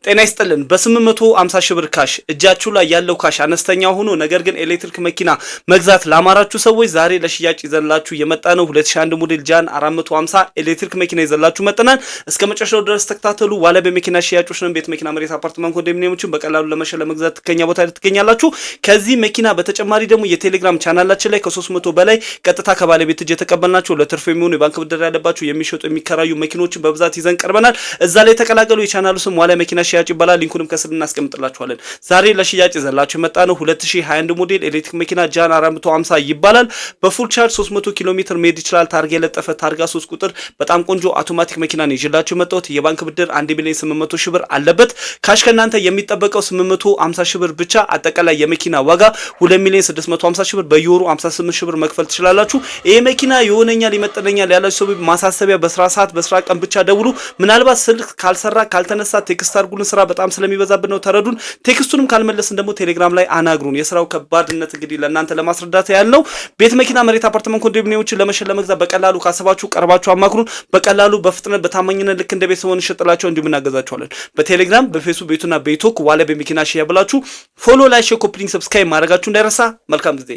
ጤና ይስጥልን። በ850 ሺህ ብር cash፣ እጃችሁ ላይ ያለው cash አነስተኛ ሆኖ ነገር ግን ኤሌክትሪክ መኪና መግዛት ላማራችሁ ሰዎች ዛሬ ለሽያጭ ይዘንላችሁ የመጣ ነው 2001 ሞዴል ጃን 450 ኤሌክትሪክ መኪና ይዘንላችሁ መጥተናል። እስከ መጨረሻው ድረስ ተከታተሉ። ዋለ በመኪና ሽያጮች ነን። ቤት፣ መኪና፣ መሬት፣ አፓርትመንት፣ ኮንዶሚኒየሞችን በቀላሉ ለመሸጥ ለመግዛት ከኛ ቦታ ላይ ትገኛላችሁ። ከዚህ መኪና በተጨማሪ ደግሞ የቴሌግራም ቻናላችን ላይ ከ300 በላይ ቀጥታ ከባለቤት እጅ የተቀበልናቸው ለትርፍ የሚሆኑ፣ የባንክ ብድር ያለባቸው፣ የሚሸጡ የሚከራዩ መኪኖችን በብዛት ይዘን ቀርበናል። እዛ ላይ ተቀላቀሉ። የቻናሉ ስም ዋለ መኪና ሽያጭ ይባላል። Link ኡንም ከስር እናስቀምጥላችኋለን። ዛሬ ለሽያጭ ይዘንላችሁ የመጣ ነው 2021 ሞዴል ኤሌክትሪክ መኪና ጃን 450 ይባላል። በ full charge 300 ኪሎ ሜትር መሄድ ይችላል። ታርጋ የለጠፈ፣ ታርጋ 3 ቁጥር፣ በጣም ቆንጆ አውቶማቲክ መኪና ነው ይዤላችሁ የመጣሁት። የባንክ ብድር 1 ሚሊዮን 800 ሺህ ብር አለበት። Cash ከእናንተ የሚጠበቀው 850 ሺህ ብር ብቻ። አጠቃላይ የመኪና ዋጋ 2 ሚሊዮን 650 ሺህ ብር፣ በየወሩ 58 ሺህ ብር መክፈል ትችላላችሁ። ይሄ መኪና ይሆነኛል፣ ይመጥነኛል ያላችሁ ሰው ማሳሰቢያ፣ በስራ ሰዓት በስራ ቀን ብቻ ደውሉ። ምናልባት ስልክ ካልሰራ ካልተነሳ text አድርጉልን። ስራ በጣም ስለሚበዛብን ነው፣ ተረዱን። Text ኡንም ካልመለስን ደግሞ ቴሌግራም ላይ አናግሩን። የስራው ከባድነት እንግዲህ ለእናንተ ለማስረዳት ያልነው። ቤት፣ መኪና፣ መሬት፣ አፓርትመንት፣ ኮንዶሚኒየሞችን ለመሸጥ ለመግዛት በቀላሉ ካሰባችሁ ቀርባችሁ አማክሩን። በቀላሉ፣ በፍጥነት፣ በታማኝነት ልክ እንደ ቤተሰብ እንሸጥላቸው እንዲሁም እናገዛቸዋለን። በቴሌግራም፣ በፌስቡክ ቤቱና በዩቲዩብ ዋለ በመኪና ሽያ ብላችሁ follow፣ like፣ share፣ copy link፣ subscribe ማድረጋችሁ እንዳይረሳ። መልካም ጊዜ።